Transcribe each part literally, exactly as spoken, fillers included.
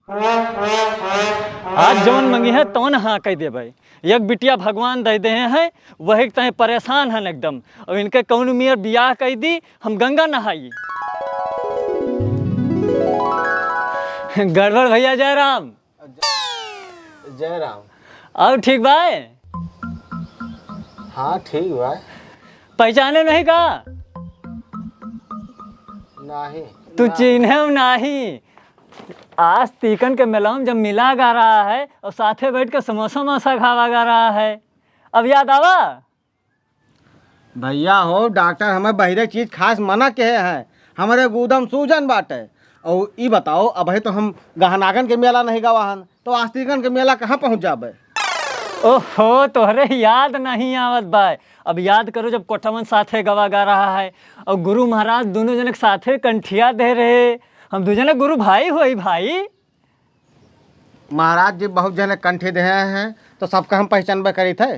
आज जवन मंगिहैं तवन हाँ कइ देबै। एक बिटिया भगवान दइ देहे हैं, वही के तहे परेशान हन एकदम। अब इनके कौन मियर बियाह कइ दी, हम गंगा नहाई। गड़बड़ भइया जयराम। जय राम। और ठीक बाय? हाँ, ठीक बाय। पहचाने नहीं का? नहीं। तू ना। चिन्हे नहीं। आज तीकन के मेला में जब मिला गा रहा है और साथे बैठ के समोसा वमोसा खावा गा रहा है, अब याद आवा? भइया हो, डॉक्टर हमें बहिरे चीज खास मना कहे हैं, हमरे गुदम सूजन बाटे। और ई बताओ, अबही तो हम गहनागन के मेला नहीं गवा हन, तो आस्तीकन के मेला कहाँ पहुँच जाबे? ओहो, तोहरे याद नहीं आवत बाय। अब याद करो, जब कोटवन साथे गवा गा रहा है और गुरु महाराज दोनों जने के साथे कंठिया दे रहे, हम दू जने गुरु भाई होई भाई। महाराज जी बहुत जने कंठी देहे हैं, तो सबका हम पहचानबे करी थे।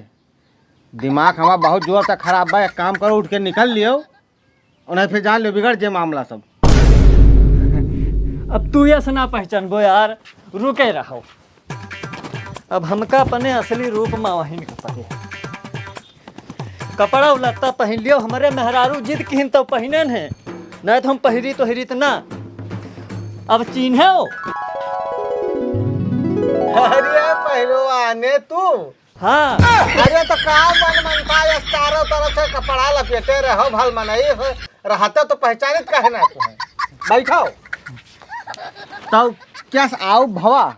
दिमाग हमार बहुत जोर से खराब बा। एक काम करो, उठ के निकल लियो, उन्हें फिर जान लियो, बिगड़ जे मामला सब। अब तू ऐसे ना पहचानबो यार, रुके रहो। अब हमका अपने असली रूप में वहीं के पड़े। कपड़ा लत्ता पहन लियो, हमरे मेहरारू जिद किहिन तो पहिनेन है, नहीं तो हम पहिरी तो हिरित ना। अब चिन्हे हो? अरे पहलवाने तू। हाँ। अरे तो का मन मनता है, चारों तरफ से कपड़ा लपेटे रहो, भल मनई हो, रहते तो पहचानित काहे ना तू है? बैठो। तो क्या स-, आओ भवा।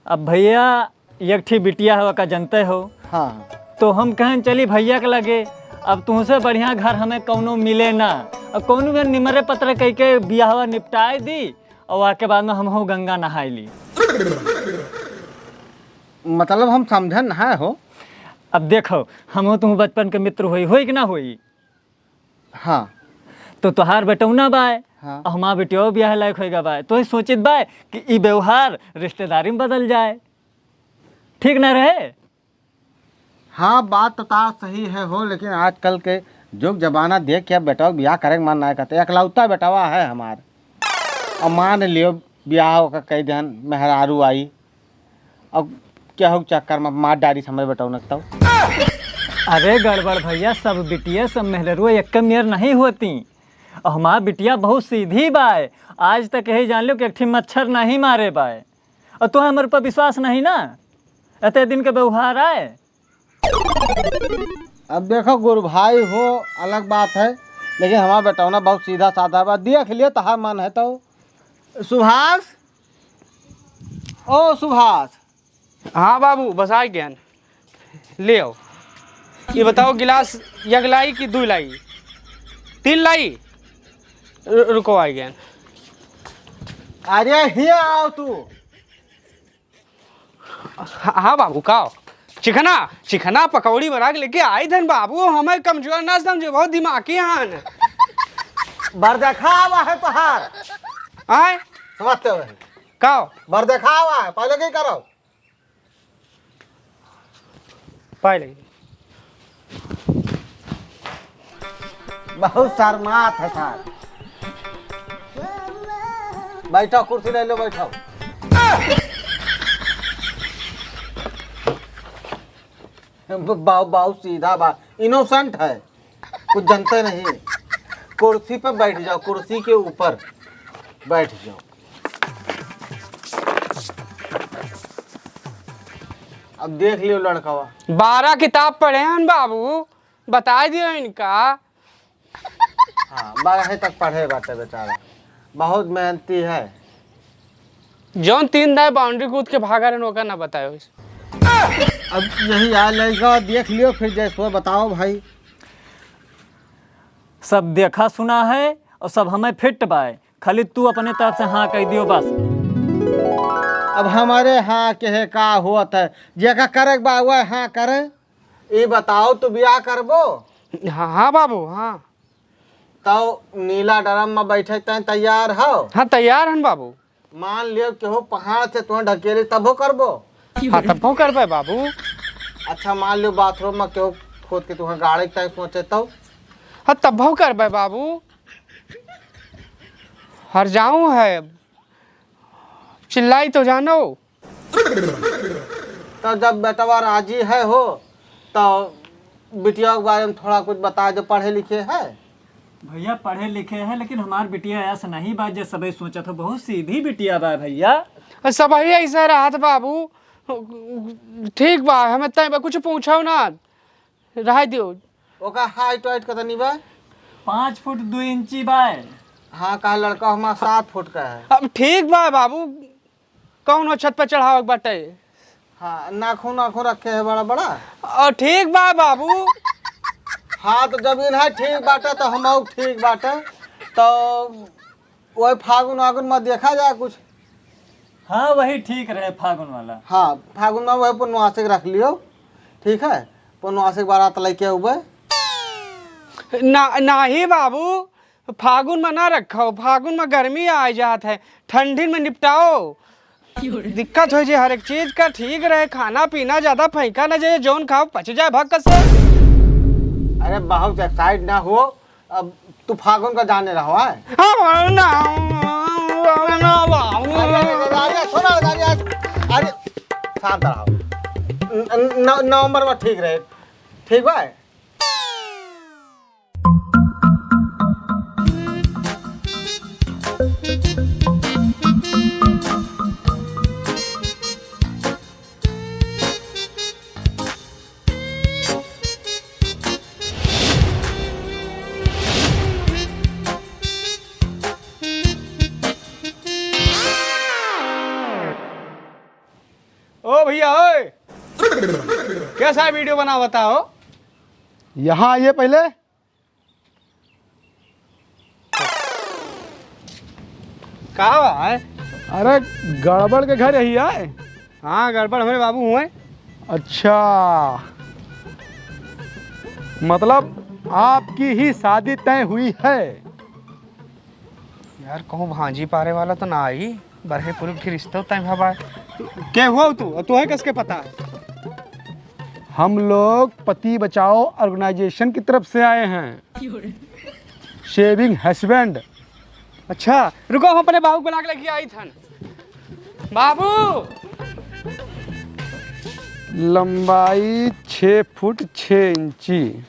अब भइया, एक ठी बिटिया हवा का जनते हो। हाँ। तो हम कहन चली भइया के लगे, अब तुहसे बढ़िया घर हमें कौनो मिले ना। अब कौनो भी निमरे पत्र कह के बियाहवा निपटाए दी और आके बाद में हम हो गंगा नहाए ली। मतलब हम समझन ना हो। अब देखो, हम हो तुम बचपन के मित्र होई, होई कि ना होई? हाँ। तो तोहार बेटौना बाय, हाँ। और हमार बेटियो बियाह लायक होइगा बाय, तो ही सोचित बाय कि ई व्यवहार रिश्तेदारी में बदल जाए, ठीक ना रहे? हाँ, बात तो तार सही है हो, लेकिन आजकल के जुग जमाना देख के बेटवा के बियाह करे के मन ना करते। एकलौता बेटवा है हमार, और मान लियो बियाह ओकर कई दिन मेहरारू आई, अब केहू के चक्कर में मार डारी हमरे बेटौना के तौ। अरे गड़बड़ भइया, सब बिटिया, सब मेहररुआ एक मेर नहीं होती। और हमार बिटिया बहुत सीधी बाय, आज तक यही जान लो कि एक ठी मच्छर नहीं मारे बाय। और तो हमरे पर विश्वास नहीं ना, एते दिन के व्यवहार आए। अब देखो गुरु भाई हो, अलग बात है, लेकिन हमार बेटौना बहुत सीधा साधा बा। देख लिए तहार मन है तो। सुभाष, ओ सुभाष। हाँ बाबू, बस आ गया। ले आओ। ये बताओ, गिलास एक लाई कि दो लाई? तीन लाई? रु-, रुको, आ गया। अरे, हिया आओ तू। हाँ, हाँ बाबू, का हो? चिखना, चिखना पकौड़ी बना के लेके आई धन बाबू, हमें कमजोर ना समझे, बहुत दिमागी हन। बरदखा आवा है तोहार। आय? समझते हो? का हो? बरदखा आवा है, पहले की करो? पाए लगी। बहुत शर्मात है सार। बैठो, कुर्सी ले लो, बैठो। ब-, बाऊ, बाऊ सीधा बा, innocent है, कुछ जानते नहीं। कुर्सी पे बैठ जाओ, कुर्सी के ऊपर बैठ जाओ। अब देख लियो लड़कवा। बारह किताब पढ़े हन बाबू, बताइ दियो इनका। हाँ, बारह तक पढ़े बाटे बेचारा, बहुत मेहनती है। जौन तीन दाए boundary कूद के भागा रहन, ओकर ना बतायो। अब यही आ लइका, देख लियो फिर जैसो बताओ भाई। सब देखा सुना है और सब हमें fit बाय, खाली तू अपने तरफ से हाँ कह दियो बस। अब हमारे हाँ के है का होत है, जेका करे के बा वह हाँ करे। ई बताओ, तू बियाह करबो? हाँ, हाँ बाबू, हाँ। तौ नीला ड्रम में बैठे तैं तैयार हो? हाँ, तैयार हन बाबू। मान लियो केहू पहाड़ से तुहें ढकेली, तबो करबो? हाँ, तबो करबे बाबू। अच्छा, मान लियो बाथरूम में केहू खोद के तुहें गाड़े के तैं सोचे तौ? हाँ, तबो करबे बाबू। हर जाऊँ है, चिल्लाई तो जानो। तो जब बेटवा राजी है हो, तो बिटिया के बारे में थोड़ा कुछ बता दो, पढ़े लिखे है? भैया, पढ़े लिखे है, लेकिन हमार बिटिया ऐसा नहीं बा जे सबे सोचत हो, बहुत सीधी बिटिया बा भैया। सबही ऐसा रहत बाबू। ठीक बा, हमें तय बा, कुछ पूछो ना, रह दियो। ओका height वाइट कतनी बा? पाँच फुट दो इंची बा। हाँ, का लड़का हमार सात फुट का है। अब ठीक बा बाबू, कौन हो छत पे चढ़ावे के बाटे? हाँ, नाखून नाखून रखे है बड़ा बड़ा। और ठीक बा बाबू। हाँ, तो जमीन है ठीक बाटे, तो हम ठीक बाटे, तो वही फागुन वागुन में देखा जाए कुछ। हाँ, वही ठीक रहे फागुन वाला। हाँ, फागुन में वही पुनवासिक रख लियो, ठीक है, पुनवासिक बारात लेके उबे। ना, नाही बाबू, फागुन में ना रखो, फागुन में गर्मी आ जात है, ठंडी में निपटाओ। दिक्कत हो जे हर एक चीज का, ठीक रहे, खाना पीना ज्यादा फेंका ना जाए, जौन खाओ पच जाए भक्कस से। अरे बहुत एक्साइट ना हो, अब तू फागुन का जाने रहो है। हाँ, ना, ना, बाबू। अरे, अरे, अरे, अरे, सुनो, अरे, अरे, अरे, शांत रहो। न-, न-, नवंबर में ठीक रहे, ठीक बा? ओ भैया, ओए, कैसा वीडियो बनावता हो? यहाँ आइए पहले। का बा, हैं? अरे, गड़बड़ के घर यही है। हाँ, गड़बड़ हमरे बाबू हुए। अच्छा, मतलब आपकी ही शादी तय हुई है? यार, कहूँ भांजी पारे वाला तो ना आई, बरहे पुरुष की रिश्ता तय भवा। के हुआ तू? और तू है किसके पता है? हम लोग पति बचाओ ऑर्गेनाइजेशन की तरफ से आए हैं। Saving husband. अच्छा, रुको, हम अपने बाबू को बुला के लेके आई थन। बाबू! लंबाई छः फुट छः इंची,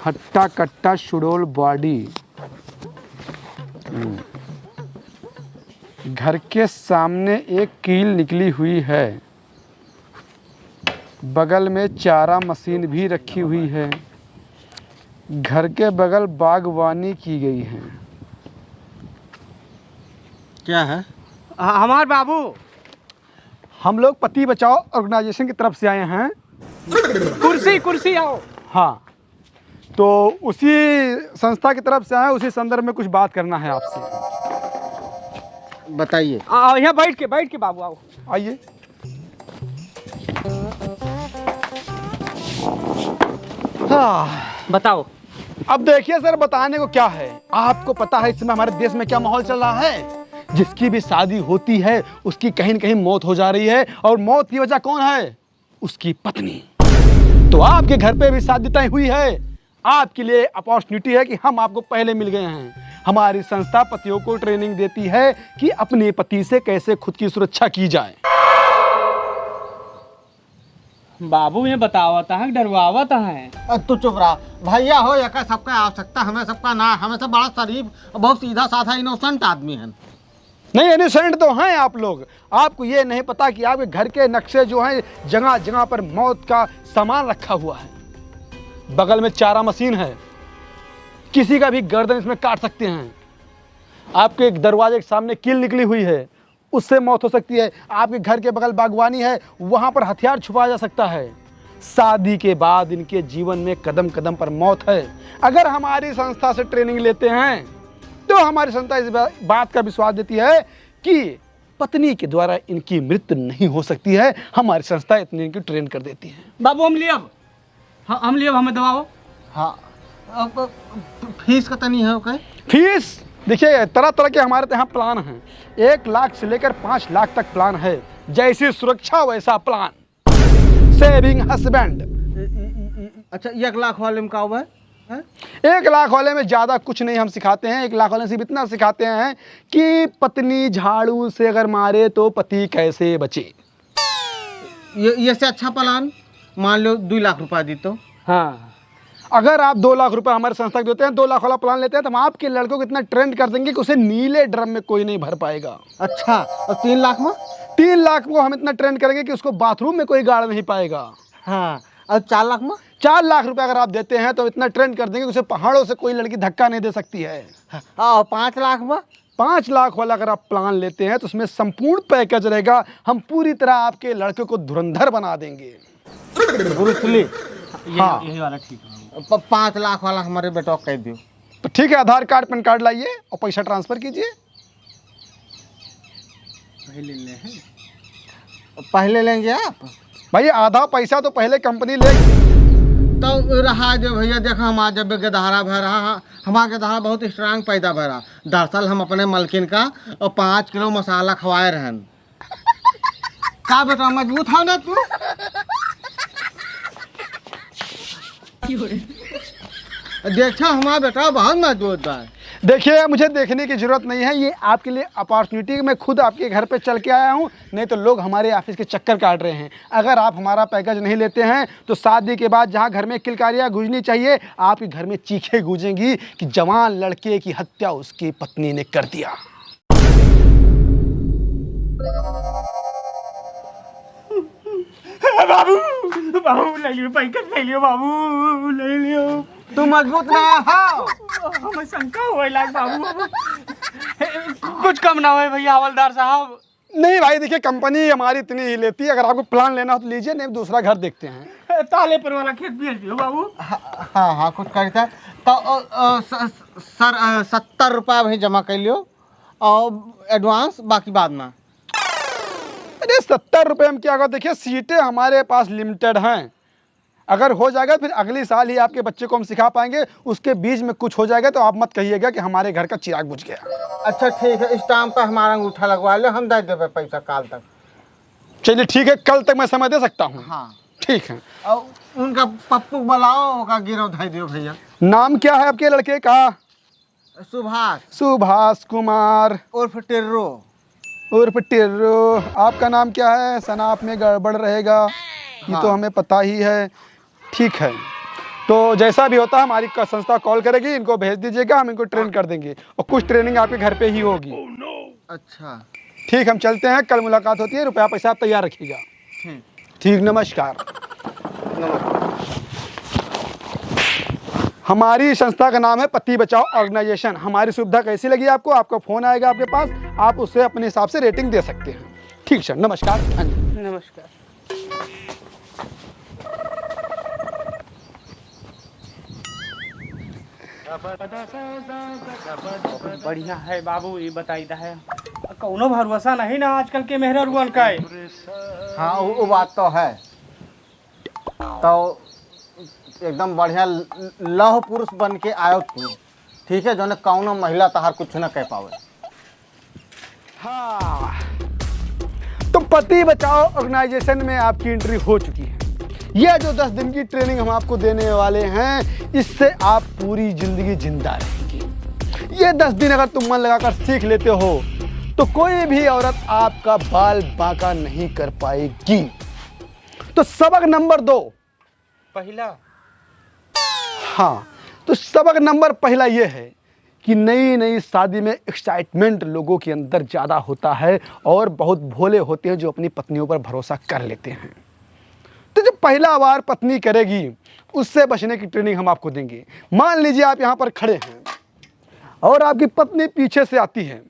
हट्टा कट्टा सुडौल बॉडी। हम्म। घर के सामने एक कील निकली हुई है। बगल में चारा मशीन भी रखी हुई है। घर के बगल बागवानी की गई है। क्या है? ह-, हमार बाबू। हम लोग पति बचाओ ऑर्गेनाइजेशन की तरफ से आए हैं। कुर्सी, कुर्सी आओ। हाँ, तो उसी संस्था की तरफ से आए, उसी संदर्भ में कुछ बात करना है आपसे। बताइए। आ, यहाँ बैठ के, बैठ के बाबू आओ। आइए। हाँ। बताओ। अब देखिए सर, बताने को क्या है, आपको पता है इस समय हमारे देश में क्या माहौल चल रहा है। जिसकी भी शादी होती है, उसकी कहीं न कहीं मौत हो जा रही है, और मौत की वजह कौन है? उसकी पत्नी। तो आपके घर पे भी शादी तय हुई है, आपके लिए अपॉर्चुनिटी है कि हम आपको पहले मिल गए हैं। हमारी संस्था पतियों को ट्रेनिंग देती है कि अपने पति से कैसे खुद की सुरक्षा की जाए। बाबू, ये बतावत हैं कि डरवावत हैं। अ, तू चुप रहा भैया हो, एका सबका आवश्यकता, हमें सबका ना, हमें सब बड़ा शरीफ, बहुत सीधा साधा इनोसेंट आदमी है। नहीं, इनोसेंट तो हैं आप लोग, आपको ये नहीं पता कि आपके घर के नक्शे जो हैं, जगह जगह पर मौत का सामान रखा हुआ है। बगल में चारा मशीन है, किसी का भी गर्दन इसमें काट सकते हैं। आपके दरवाजे के सामने कील निकली हुई है, उससे मौत हो सकती है। आपके घर के बगल बागवानी है, वहाँ पर हथियार छुपाया जा सकता है। शादी के बाद इनके जीवन में कदम कदम पर मौत है। अगर हमारी संस्था से ट्रेनिंग लेते हैं तो हमारी संस्था इस बा-, बात का विश्वास देती है कि पत्नी के द्वारा इनकी मृत्यु नहीं हो सकती है। हमारी संस्था इतनी इनकी ट्रेन कर देती है। बाबू, हम लियब, ह-, हम लियब, हमें दवाओ। हाँ, अब, अब फीस कतनी है, ओके? फीस, देखिए, तरह तरह के हमारे यहाँ प्लान हैं। एक लाख से लेकर पाँच लाख तक प्लान है। जैसी सुरक्षा, वैसा प्लान। Saving husband. अच्छा, एक लाख वाले में का हुआ है? हैं? एक लाख वाले में ज़्यादा कुछ नहीं हम सिखाते हैं। एक लाख वाले में सिर्फ इतना सिखाते हैं कि पत्नी झाड़ू से अगर मारे तो पति कैसे बचे। ये, ये से अच्छा plan, मान लो, दो लाख रुपया दी तो। हाँ, अगर आप दो लाख रुपया हमारे संस्था को देते हैं, दो लाख वाला plan लेते हैं, तो हम आपके लड़कों को इतना train कर देंगे कि उसे नीले drum में कोई नहीं भर पाएगा। अच्छा, और तीन लाख में? तीन लाख को हम इतना train करेंगे कि उसको bathroom में कोई गाड़ नहीं पाएगा। हाँ, और चार लाख में? चार लाख रुपया अगर आप देते हैं, तो इतना train कर देंगे कि उसे पहाड़ों से कोई लड़की धक्का नहीं दे सकती है। हाँ, और पाँच लाख में? पाँच लाख वाला अगर आप plan लेते हैं, तो उसमें संपूर्ण package रहेगा। हम पूरी तरह आपके लड़के को धुरंधर बना देंगे। Bruce Lee. ये, हाँ। यही वाला ठीक है। प-, पाँच लाख वाला हमारे बेटवा को कह दियो। तो ठीक है, आधार card, PAN card लाइए और पैसा transfer कीजिए। पहले ले हैं। पहले लेंगे आप? भाई, आधा पैसा तो पहले company ले। तो रहा दे भैया, देखो, हम आज जब गदहरा भय रहा, हमारा गदहरा बहुत strong पैदा भय रहा। दरअसल हम अपने मलकिन का और पाँच किलो मसाला खवाए रहन। का बेटा, मजबूत हो ना तू? देखा, हमारा बेटा बहुत मजबूत बा। देखिए, मुझे देखने की जरूरत नहीं है, ये आपके लिए opportunity। मैं खुद आपके घर पे चल के आया हूँ, नहीं तो लोग हमारे office के चक्कर काट रहे हैं। अगर आप हमारा package नहीं लेते हैं, तो शादी के बाद जहाँ घर में किलकारियाँ गूंजनी चाहिए, आपके घर में चीखें गूंजेंगी कि जवान लड़के की हत्या उसकी पत्नी ने कर दिया। बाबू, बाबू, ले लियो, package ले लियो, बाबू, ले लियो। तू मजबूत ना हो। हमें शंका होए लाग, बाबू। कुछ कम ना होए भैया हवलदार साहब। नहीं भाई, देखिए, company हमारी इतनी ही लेती है। अगर आपको plan लेना हो तो लीजिए, नहीं दूसरा घर देखते हैं। ताले पर वाला खेत बेच दियो, बाबू। हाँ, हाँ, हाँ, कुछ करता। तो, अ, अ, स-, स-, सर, अ, सत्तर रुपया अभी जमा कर लियो और advance, बाकी बाद में। अरे, सत्तर रुपये में क्या होगा? देखिए, सीटें हमारे पास limited हैं। अगर हो जाएगा, फिर अगली साल ही आपके बच्चे को हम सिखा पाएंगे। उसके बीच में कुछ हो जाएगा, तो आप मत कहिएगा कि हमारे घर का चिराग बुझ गया। अच्छा, ठीक है, stamp पर हमारा अंगूठा लगवा लो, हम दे देबे पैसा काल तक। चलिए, ठीक है, कल तक मैं समय दे सकता हूँ। हाँ। ठीक है। और उनका पप्पू को बुलाओ, ओका गिरव धर दियो भैया। नाम क्या है आपके लड़के का? सुभाष। सुभाष कुमार। उर्फ टिर्रो। उर्फ टिर्रो। आपका नाम क्या है? सनाप में गड़बड़ रहेगा, ये तो हाँ। हमें पता ही है। ठीक है, तो जैसा भी होता है, हमारी क-, संस्था call करेगी, इनको भेज दीजिएगा, हम इनको train कर देंगे और कुछ training आपके घर पे ही होगी। अच्छा। ठीक, हम चलते हैं, कल मुलाकात होती है, रुपया पैसा आप तैयार रखिएगा। ठीक। ठीक, नमस्कार। नमस्कार। हमारी संस्था का नाम है पति बचाओ Organization। हमारी सुविधा कैसी लगी आपको? आपका phone आएगा आपके पास, आप उससे अपने हिसाब से rating दे सकते हैं। ठीक सर, नमस्कार, धन्यवाद। नमस्कार। बहुत बढ़िया है बाबू, ये बताई दा है, कौनो भरोसा नहीं ना आजकल के मेहरारुअन का है। हाँ, वो, वो बात तो है। तो एकदम बढ़िया ल-, लौह पुरुष बन के आयो तू, ठीक है, जौने कौनो महिला तहार कुछ न कह पावे। हाँ, तो पति बचाओ Organization में आपकी entry हो चुकी है। यह जो दस दिन की training हम आपको देने वाले हैं, इससे आप पूरी जिंदगी जिंदा रहेंगे। ये दस दिन अगर तुम मन लगाकर सीख लेते हो, तो कोई भी औरत आपका बाल बांका नहीं कर पाएगी। तो सबक नंबर दो, पहला। हाँ, तो सबक नंबर पहला ये है कि नई नई शादी में excitement लोगों के अंदर ज़्यादा होता है और बहुत भोले होते हैं जो अपनी पत्नियों पर भरोसा कर लेते हैं। तो जो पहला वार पत्नी करेगी, उससे बचने की training हम आपको देंगे। मान लीजिए, आप यहाँ पर खड़े हैं और आपकी पत्नी पीछे से आती है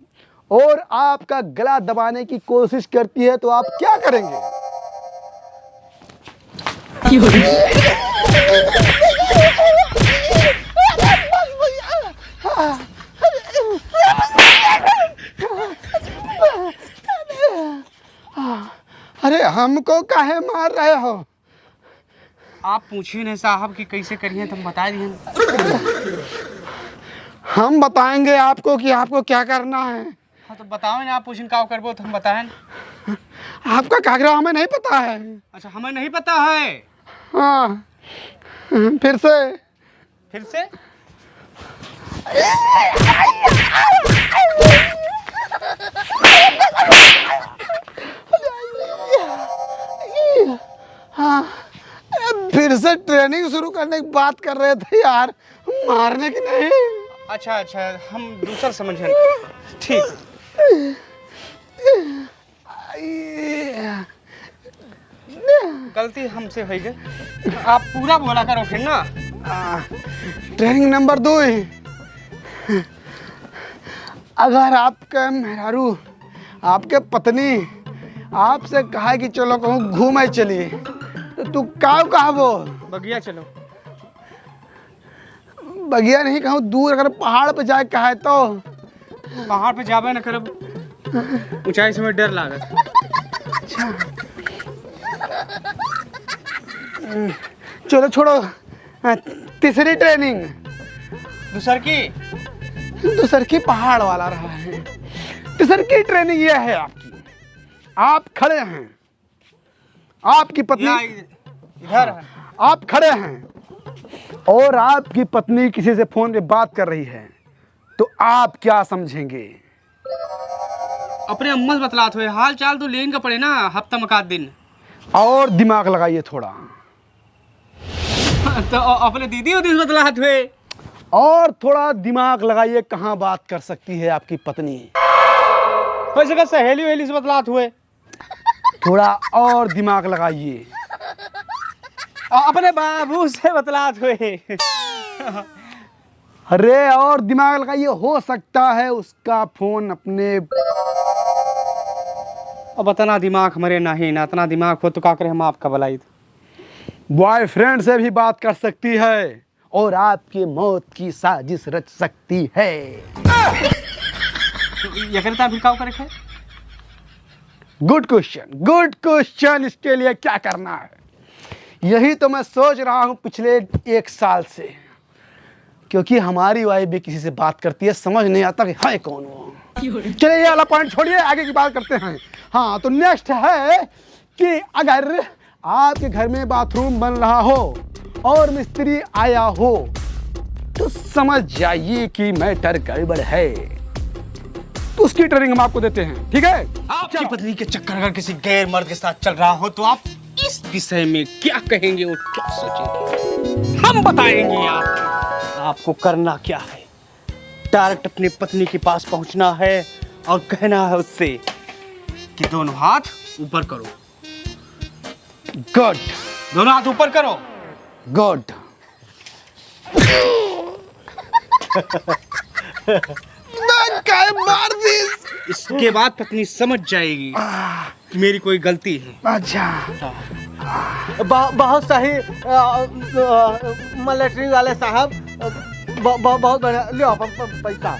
और आपका गला दबाने की कोशिश करती है, तो आप क्या करेंगे? अरे, हमको काहे मार रहे हो? आप पूछिए नहीं साहब कि कैसे करिए, तो हम बता दिए। हम बताएंगे आपको कि आपको क्या करना है। हाँ, तो बताओ ना, आप पूछिन का करबो, तो हम बताएं। आपका कागरा हमें नहीं पता है। अच्छा, हमें नहीं पता है। हाँ, फिर से। फिर से? हाँ, फिर से ट्रेनिंग शुरू करने की बात कर रहे थे यार, मारने की नहीं। अच्छा, अच्छा, हम दूसर समझन। ठीक। गलती हमसे होइ गई। आप पूरा बोला करो फिर ना। आ, ट्रेनिंग नंबर दो ही। अगर आपके मेहरारू, आपके पत्नी आपसे कहा कि चलो कहूँ घूमे चली, तो तू का कहबो? बगिया चलो। बगिया नहीं, कहूँ दूर अगर पहाड़ पे जाए कहे तो? पहाड़ पे जाबे न करब, ऊंचाई से हमें डर लागत। अच्छा। चलो छोड़ो। हाँ, तीसरी ट्रेनिंग। दूसर की? दूसर की पहाड़ वाला रहा है। तीसर की ट्रेनिंग यह है आपकी। आप खड़े हैं, आपकी पत्नी या इधर है। आप खड़े हैं और आपकी पत्नी किसी से फोन पे बात कर रही है, तो आप क्या समझेंगे? अपने अम्मा से बतलात हुए, हाल चाल तो लेन का पड़े ना, हफ्ता में का दिन। और दिमाग लगाइए थोड़ा। तो अपने दीदी उदी से बतलात हुए। और थोड़ा दिमाग लगाइए, कहाँ बात कर सकती है आपकी पत्नी? वैसे का सहेली वहेली से बतलात हुए। थोड़ा और दिमाग लगाइए। अ-, अपने बाबू से बतलात हुए। अरे, और दिमाग लगाइए, हो सकता है उसका फोन अपने अब अतना दिमाग हमरे नाही ना, अतना दिमाग हो तो का करे, हम आपका बलाई। बॉयफ्रेंड से भी बात कर सकती है। और आपकी मौत की साजिश रच सकती है। एकरे ता फिर का करे है? Good question, good question. इसके लिए क्या करना है, यही तो मैं सोच रहा हूँ पिछले एक साल से, क्योंकि हमारी वाइफ भी किसी से बात करती है, समझ नहीं आता कि है कौन वो। चलिए, ये वाला पॉइंट छोड़िए, आगे की बात करते हैं। हाँ, तो नेक्स्ट है कि अगर आपके घर में बाथरूम बन रहा हो और मिस्त्री आया हो, तो समझ जाइए कि मैटर गड़बड़ है। तो उसकी ट्रेनिंग हम आपको देते हैं, ठीक है? आपकी चलो। पत्नी के चक्कर अगर किसी गैर मर्द के साथ चल रहा हो, तो आप इस विषय में क्या कहेंगे और क्या सोचेंगे, हम बताएंगे आपको। आपको करना क्या है, डायरेक्ट अपनी पत्नी के पास पहुंचना है और कहना है उससे कि दोनों हाथ ऊपर करो। गुड। दोनों हाथ ऊपर करो। गुड। मैं काय मार दी। इसके बाद पत्नी समझ जाएगी कि मेरी कोई गलती है। अच्छा। हाँ। ब-, बहुत सही, अ, अ, मिलिट्री वाले साहब, अ, ब-, ब-, बहुत बढ़िया। लियो अपन प-, पैसा।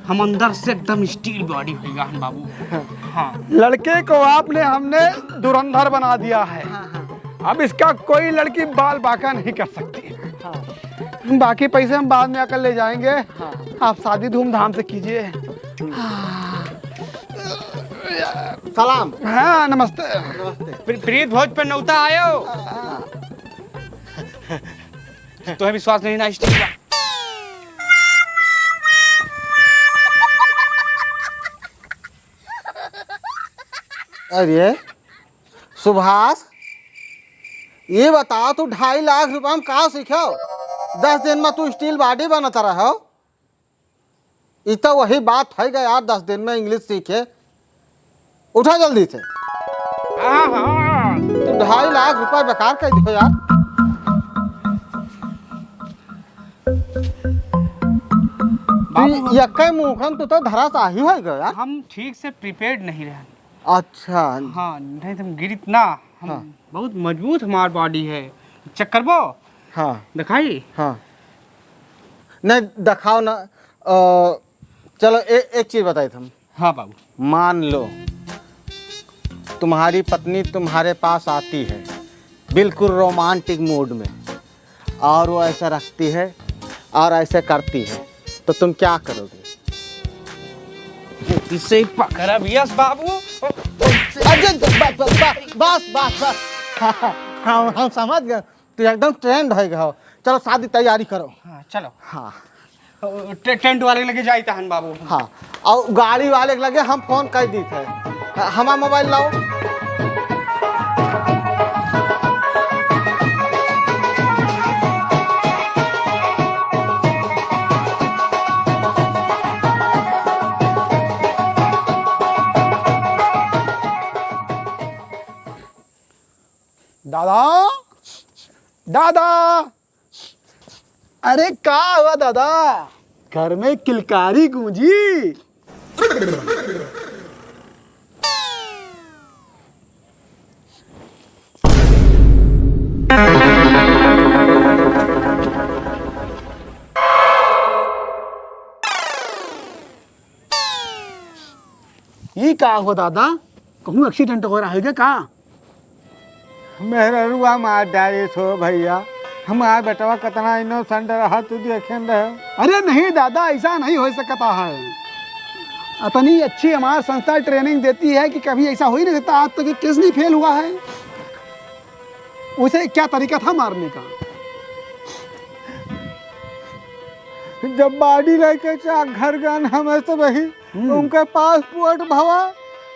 हम अंदर से एकदम स्टील बॉडी होइगा हम बाबू। हाँ। लड़के को आपने, हमने धुरंधर बना दिया है। हाँ, हाँ। अब इसका कोई लड़की बाल बांका नहीं कर सकती। हाँ। बाकी पैसे हम बाद में आकर ले जाएंगे। हाँ। आप शादी धूमधाम से कीजिए। सलाम। हाँ, नमस्ते। नमस्ते। प्री-, प्रीत भोज पे नौता आयो। हाँ। तो विश्वास नहीं ना स्टील का। अरे सुभाष, ये बताओ, तू ढाई लाख रुपया में का सीखो? दस दिन में तू स्टील बॉडी बनत रहो। ई तो वही बात है गया यार, दस दिन में इंग्लिश सीखे। उठा जल्दी से। हाँ, हाँ। तू ढाई लाख रुपया बेकार कर दियो यार। तू बाबू, हम यक्के मुखन तू तो धराशाही है गया यार। हम ठीक से प्रिपेयर्ड नहीं रहे। अच्छा। हाँ, नहीं तो हम गिरित ना। हम हाँ। बहुत मजबूत हमार बॉडी है। चेक करबो? हाँ। दिखाई? हाँ। नहीं, दिखाओ ना। अ, चलो, ए-, एक चीज बताई हम। हाँ बाबू। मान लो, तुम्हारी पत्नी तुम्हारे पास आती है, बिल्कुल रोमांटिक मूड में, और वो ऐसा रखती है और ऐसे करती है, तो तुम क्या करोगे? इसे ही पकड़ब, यस बाबू। अच्छा, बस, बस, बस, बस, बस। हम, हम समझ गए। तो एकदम ट्रेंड होइ गए हो। चलो, शादी तैयारी करो। हाँ, चलो। हाँ। टे-, टेंट वाले लगे जाई तहन बाबू। हाँ, और गाड़ी वाले के लगे हम फोन कर दी थे। हमार मोबाइल लाओ। दादा, दादा, अरे का हुआ दादा, घर में किलकारी गूंजी? ई का हो दादा, कहूँ एक्सीडेंट वगैरह होइ गया का? मेहररुआ मार डालिस हो भइया, हमार बेटवा कितना इनोसेंट रहा, तू देखे न रहे। अरे नहीं दादा, ऐसा नहीं होइ सकता है। इतनी अच्छी हमार संस्था ट्रेनिंग देती है कि कभी ऐसा हो ही नहीं सकता। आज तक ये केस नहीं फेल हुआ है। उसे क्या तरीका था मारने का? जब बॉडी लेके चाक घर गन हमें से वही हम्म। उनके पासपोर्ट भवा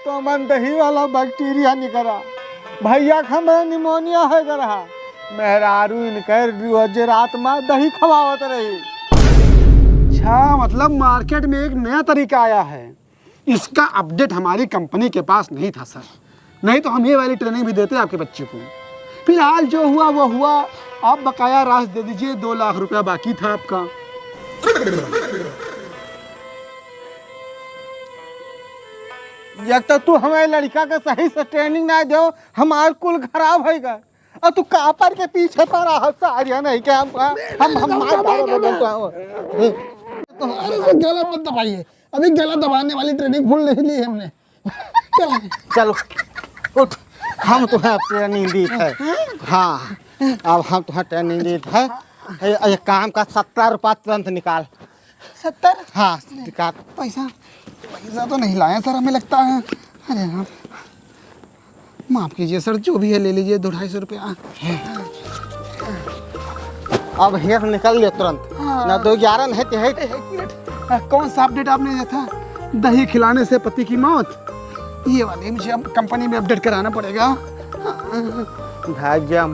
तो मन दही वाला बैक्टीरिया निकला। भइया के हमरा निमोनिया होइ गए रहा। मेहरारू इनके रोज रात में दही खवावत रही। अच्छा, मतलब मार्केट में एक नया तरीका आया है। इसका अपडेट हमारी कंपनी के पास नहीं था सर, नहीं तो हम ये वाली ट्रेनिंग भी देते आपके बच्चे को। फिलहाल जो हुआ वो हुआ, आप बकाया राशि दे दीजिए, दो लाख रुपया बाकी था आपका। एक तो तू हमारे लड़का के सही से ट्रेनिंग ना दो, हमार कुल खराब होइगा। और तू कापर के पीछे पड़ा है सारिया नहीं के हम हम हम मार डालो बोलो तो। अरे सर, गला मत दबाइए, अभी गला दबाने वाली ट्रेनिंग फुल नहीं ली हमने। चलो, उठ, हम तुम्हें ट्रेनिंग दी है। हाँ, अब हम तुम्हें ट्रेनिंग दी है। ये, ये काम का सत्तर रुपया तुरंत निकाल। सत्तर? हाँ, निकाल। पैसा, पैसा तो नहीं लाए सर, हमें लगता है। अरे हाँ, माफ कीजिए सर, जो भी है ले लीजिए, दो ढाई सौ रुपया। अब हेर निकल ले तुरंत। हाँ। ना दो ग्यारह नहीं तो है। ए, एक मिनट। आ, कौन सा अपडेट आपने दिया था? दही खिलाने से पति की मौत। ये वाले मुझे अब कंपनी में अपडेट कराना पड़ेगा। हाँ। भाग्यम।